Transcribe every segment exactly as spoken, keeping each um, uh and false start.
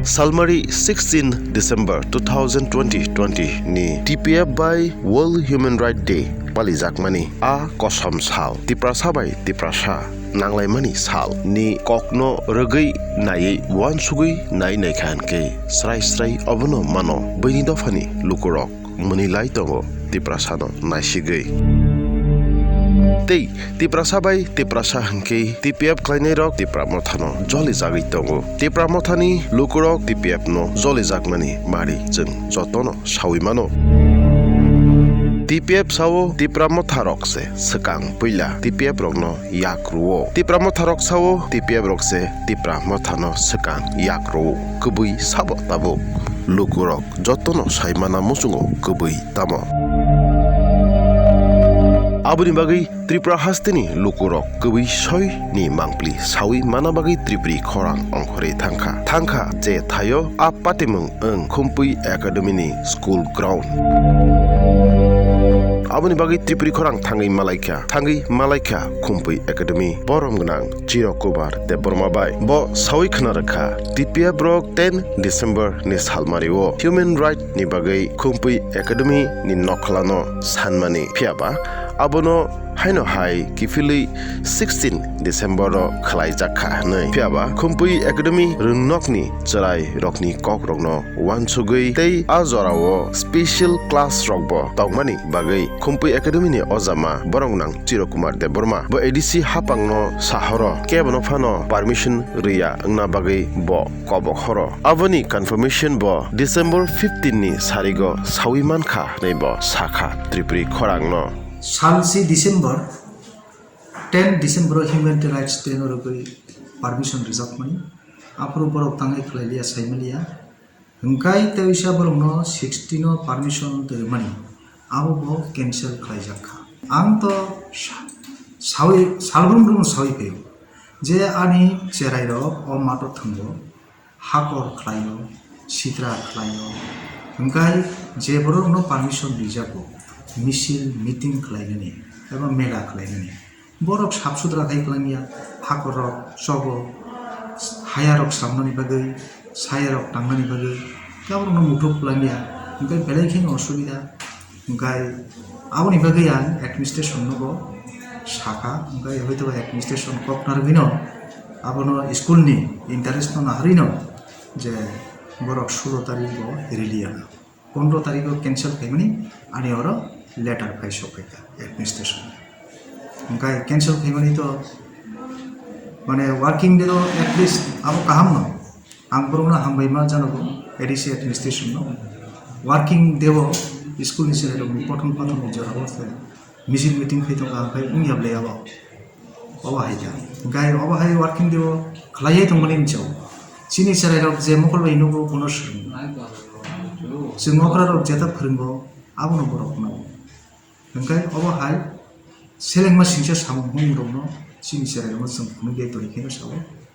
Salmari sixteen December two thousand twenty twenty ni T P F bai World Human Rights Day palijakmani a kosom sal. Tiprasa bai Tiprasa nanglaimani sal ni kokno rwgwi naiwi uansugwi nai naikha hinkhe srai srai obono mano bini dophani lukurok. Mwnwi lai tongo Tiprasano naisigwi. Tei Tiprasa bai Tiprasa hwnkhe T P F khlainairok Tipra Mothano jolijagwi tongo. Tipra Mothani lukurok T P F no jolijakmani mari chwng jotono saui mano. T P F sao Tipra Motharok se swkang puila T P F rokno yak rwo. Tipra Motharok sao T P F rok se Tipra Mothano swkang yak rwo. Kwbwi sabo tabuk. Lukurok jotono sai mana muchungo kwbwi tamo. Aboni bagwi Tripura hasteni lukurok kwbwi soi ni mangpli saui mana bagwi Tripuri khorang ongkhorwi thangkha. Thangkha je thaio a patimung wng Khumpui Academy ni school ground. Aboni bagwi Tripuri khorang thangwi malaikha, thangwi malaikha Khumpui Academy borom gwnang Chiro Kumar Debbarma bai. Bo saui khna rwkha, T P F rok ten December ni salmario human right ni bagwi Khumpui Academy ni nokhlano sanmani. Phiyaba abono haino hai kiphilwi sixteen December o khwlaijak kha hwnwi. Phiyaba Khumpui Academy rwngnokni chwrai rokni kok rokno uansugwi tei a jorao special class rokbo tongmani bagwi Khumpui Academy ni ojama borok nang Chiro Kumar Debbarma bo A D C hapangno sahoro kebono phano permission rwya wngna bagwi bo kobok horo. Aboni confirmation bo December fifteen ni sarigo saui mankha hwnwi bo sakha Tripuri khorangno. Salsi December, ten December o Human Rights Day no rwgwi permission rwjakmani. Aphuru borok tangwi khlailiya, saimaliya. Hwnkhe teisa borokno sixteen o permission rwmani, abo bo cancel khlaijak kha. Ang to sa-, saui, salbrum brum saui phaio je ani cherairok o mato thwngo, hakor khlaio, sitra khlaio. Hwnkhe je borokno permission rijago misil, meeting khlainani eba mela khlainani, borok sap sutra khai kwlangya, hakorrok chobo, hayarok samnani bagwi, sayarok tangnani bagwi, borokno muthuk kwlangya, hwnkhe belai kheno osubida. Hwnkhe aboni bagwi ang administration nobo sakha, hwnkhe hoito ba administration kok narwgwino abono school ni interest no naharwino je borok sulo tarikh bo riliya. Pondro tarikh o cancel khaimani ani oro letter phai sok khaikha administration. Hwnkhe cancel khaimani to mane working day o at least abo kaham no. Ang borokno hambai ma janogo A D C administration no. Working day o school ni chwrai rok ni kothom kothom ni jora o se misil meeting khai tongkha, hwnkhe wngya bwlai abo. Obo hai kha. Hwnkhe obo hai working day o khlaiwi tongmani hinwi sao. Chini chwrairok je mokol bai nugo bono swrwngo. Chwng okrarok jeta phwrwngo, abono borok phunukgo. Hwnkhe obo hai selengma singcha samung hwnwi rokno chini chwrairokno chwng phunukya toni kheno sao.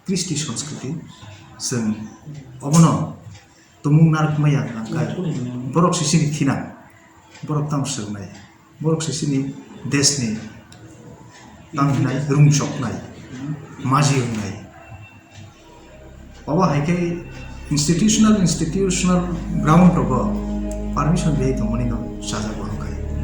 Kristi Sanskriti chwng obono tumung narwkmaya hwnkhe borok se chini thinang, borok tamo swrwngnai, borok se chini desni tamo hwnai rwngchoknai, maji wngnai. Obo hai khe institutional, institutional ground rogo permission rwi tongmani no chajago hwnkhe.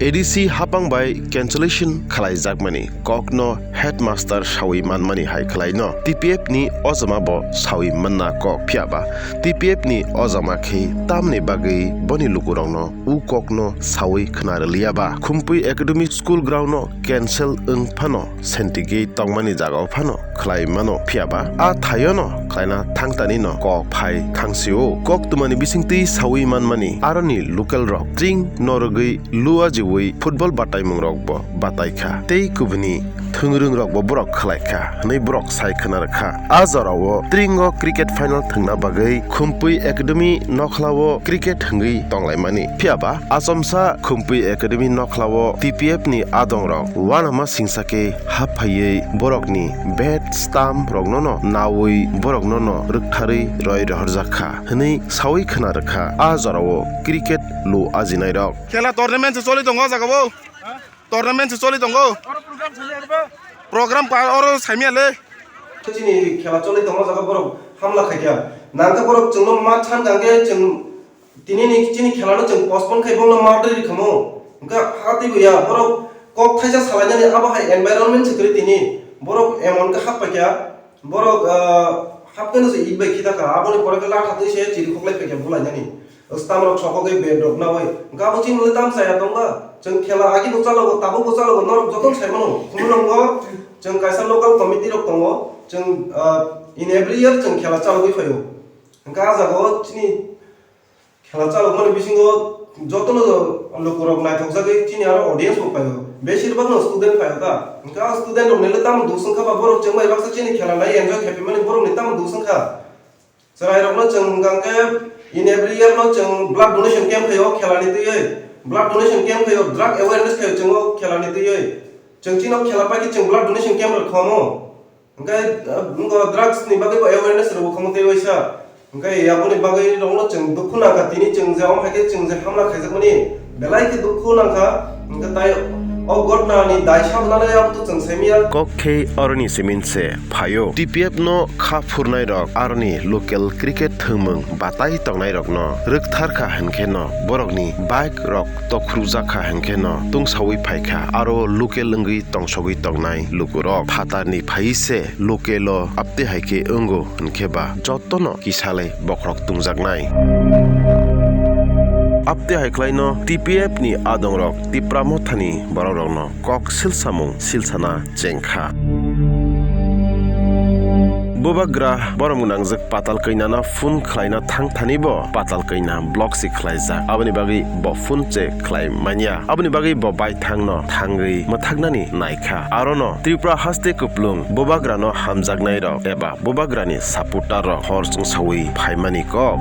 A D C hapang bai cancellation khlaijakmani kokno headmaster saui manmani hai khlaino T P F ni ojama bo saui manna kok, phiyaba T P F ni ojama khe tamni bagwi boni lukurokno u kokno saui khna rwliya ba. Khumpui Academy School ground no cancel wng phano sentigwi tongmani jagao phano khlai mano, phiyaba a thaiono khlaina thangtani no kok phai thangsio. Kok tumani bisingtwi saui manmani aroni local rok tring norogwi lua jiwi football bataimung rok bo batai kha tei kubuni thwngrwng rok bo borok khlai kha hwnwi borok sai khna rwkha. A jorao tringo cricket final thwngna bagwi Khumpui Academy nokhlao cricket thwngwi tonglaimani, phiyaba achomsa Khumpui Academy nokhlao T P F ni adongrok uanama singsa khe haphaiwi borokni bat stump roknono naui boroknono rwktharwi roi rohorjak kha hwnwi saui khna rwkha. A jorao cricket lu ajinairok. Khela tournament se choli tongo o jaga o. Tournament se choli tongo. Program pa oro saimya le. Chini khela choli tongo o jaga borok hamla khaikha. Nangkhe borok chwngno ma than kangkhe chwng tini ni chini khela no chwng postpone khai bongno ma dri rikhamu. Hwnkhe ha twibo ya borok kok thaisa salainani abo hai environment se kwrwi tini. Borok emon khe hap paikha, borok, ah, hap khe no se it bai khita kha, aboni pore khe latha twi se chiri khoklai paikha bulainani. Stamrok sokogwi bed rok nawi. Hwnkhe abo chini le tam chaya tongba. Chwng khela agi bo chalogo, tabuk bo chalogo, norok joto sai mano. Khumulwngo chwng kaisa local committee rok tongo. Chwng, ah, in every year chwng khela chalogwi phaio. Hwnkhe ah jagao chini khela chalokmani bisingo jotono lukurok naithokjagwi chini aro audience bo phaio. Beshirbagno student phaio ta. Hwnkhe ah student rokni le tamo duk swngkha ba borok chwng bai baksa chini khela nai enjoy khaiphaimani borokni tamo duk swngkha. Chwrairokno chwng hwnkha khe in every year no chwng blood donation camp khaio khelani twiwi. Blood donation camp khaio, drug awareness khaio chwng o khelani twiwi. Chwng chino khela paikhe chwng blood donation camp rok khomo. Hwnkhe, uh, drugs ni bagwi bo awareness rwbo khomo tei waisa. Hwnkhe aboni bagwi rokno chwng dukhu nangkha, tini chwng je omo hai khe chwng je hamla khaijakmani. Belai khe dukhu nangkha, hwnkhe tai o gotnani dai sabonani abo to chwng saimanya. Kok khe aroni simin se phaio. T P F no kha phurnairok aroni local cricket thwngmung batai tongnairokno rwktharkha hwnkhe no borokni bike rok tokhrujakha hwnkhe no tungsaui phaikha aro local wngwi tongsogwi tongnai lukurok. Phatarni phai se local o apte hai khe wngo hwnkhe ba jotono kisalai bokhorok tungjaknai. Apte hai khlaino T P F ni adongrok Tipra Mothani borokrokno kok silsamung silsana chengkha. Bubagra borom gwnangjak Patal Kainano phone khlaina thangthani bo Patal Kaina block se khlaijak. Aboni bagwi bo phone se khlai manya. Aboni bagwi bo baithangno thangwi mwthaknani naikha. Arono Tripura haste kuplung bubagrano hamjaknairok eba bubagrani supporter rok hor chwngsaui phaimani kok.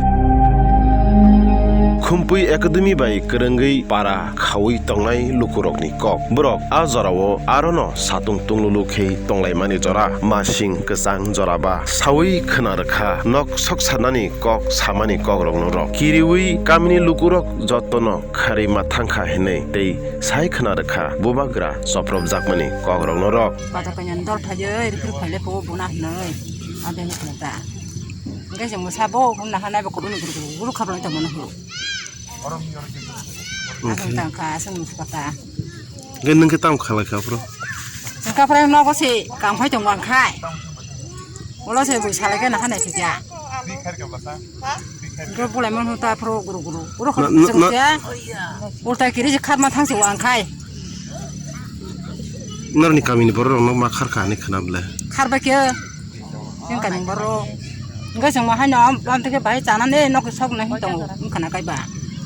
Khumpui Academy bai kwrwngwi para khaui tongnai lukurokni kok. Borok a jorao arono satung tunglulu khe tonglaimani jora, masing kwchang jora ba saui khwna rwkha. Nok sok sarnani kok samani kokrokno rok kiriui kamini lukurok jotono kharwi ma thangkha hinwi tei sai khwna rwkha bubagra chopropjakmani kokrokno rok. Bata kanya dol phaiyo, iri kiri phaile po bona hinwi. Ade ni khna ta. Ngai se musa bo, na hanai bo kudu ni guru guru guru khapra ta mana hu. Asung tangkha, asung musa ta. Ngai nung ke tam khala kha bro. Nung ka prai no ko se kam phai tong wang khai. Ulo se bui sale ke na hanai se ja. Guru bulai man hu ta pro guru guru. Guru khapra sung se. Ulta kiri je khat ma thang se wang khai. Norni kamini borok rok no ma khar kha hinwi khwna bwle. Khar bai khe, yang kani borok. Hingke chwng ma haino am, am teke bai chana ne nok sok na hin tongo, wng khana kai ba.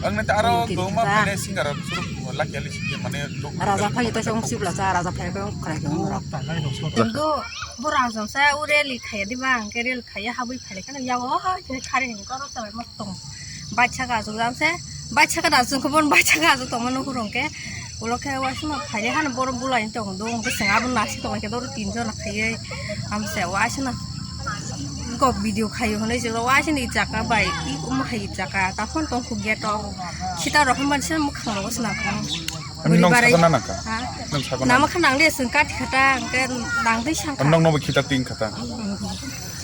Ang nang ta aro kwbangma phaile singer rok suruk lakya lisi mane. Raja phai ta song sibla cha, raja phai khe wng khwrai khe wng rok. Tengdo, bo raja sa ure li khaya di ba, hingke rel khaya habwi phai khe yago, ha, khe khari hin koro sa ma tong. Bacha ga jang se, bacha ga jang ko bon bacha ga jang tong ma nukurung ke. Ulo khe waisima phaile hano borok bulai tong do, hwnkhe chwng abo nasing tong khe doro tin jona khaiwi. Amse waisina kok video khaio hwnwi chwngno waisini chaka bai i um hai chaka ta phone tong khu gate o. Khita rok hwnba se mukhang rogo swnam kha. Ani nong sakona nangkha? Ha? Nong sakona? Nama kha nang le chwng kathi khata hwnkhe nang twi sang kha. Nong nobo khita ting khata?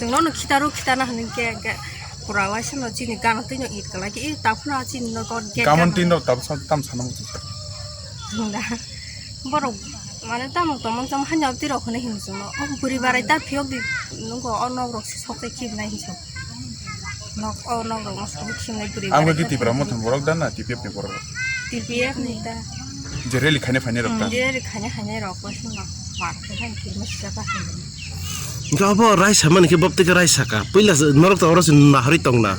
Chwngno no khita ro khita na hwnwi khe, hwnkhe pura waisano chini gana twi no it kalai khe i ta phano chini no gate gana. Kamon tin rok tab sa tam sana muchung sa. Hinda. Borok mane tamo tongmani tamo hanya twi rok hwnwi hinwi chwngno. O bwrwi barai ta phiyok di nungo o nok rok se sok tei khibnai hinwi chwng. Nok o nok rok no sok khibnai bwrwi barai ta. Ang bai khe Tipra Motha ni borok da na T P F ni borok? T P F ni da. Je rally khaina phainai rok ta? Hmm, je rally khaina phainai rok bai swngo. Bar khe phai khibna sijak kha hinwi. Hingke abo raisa mani khe boptike raisa ka. Puila se norok to oro se nahari tongna.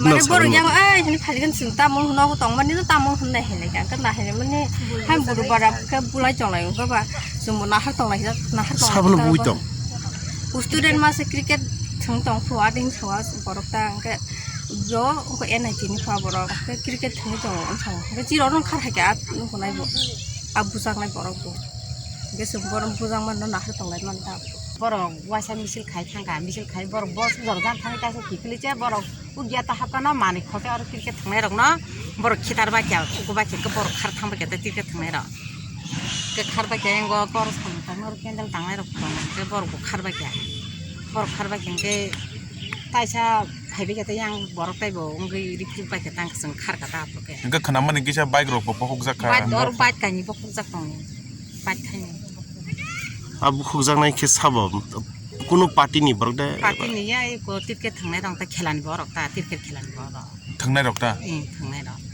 Mane borok yang, "Ei, hini phaligan sing tamung hwnwi tongmani no tamung hwnwi hinwi ka." Hingke nahini mani hai buru bara khe bulai tonglai wngkha ba. Chwngbo nahar tonglai jak, nahar tonglai. Sabono bui tong. Student masa cricket thwng tong phu ading sawa borok ta hingke jo ko N I T ni pha borok khe cricket thwngwi tongo wngkha. Hingke chirok no khar hai khe at nukho nai bo. A bujaknai borok bo. Hingke chwng borok bujakmano nahar tonglai man ta. Borok waisa misil khai thangkha, misil khai borok bos jorjan thangwi kaisa kiphilwi se borok ugya ta hapkano manwi khote oro cricket thangnai rokno borok khitar bai kya, uku bai kya borok khar thang bai kya tei cricket thangnai rok. Ke khar bai kya yango kor samung tangma rok candle tangnai rok tongo, hingke borok bo khar bai kya, borok khar bai kya hingke taisa Hai bikhe tei yang borok tei bo wngwi riprik bai khe tang kwchwng khar kha ta aphuru khe. Hwnkhe khwnamani kisa bike rok bo bokhokjak kha. Bike dor bike kainwi bokhokjak tongo. Bike kainwi. Abo khukjaknai khe sabo kunu party ni borok de? Party ni ya, eko tirket thangnai rok ta khelani borok ta, tirket khelani borok. Thangnai rok ta? Eh, thangnai rok.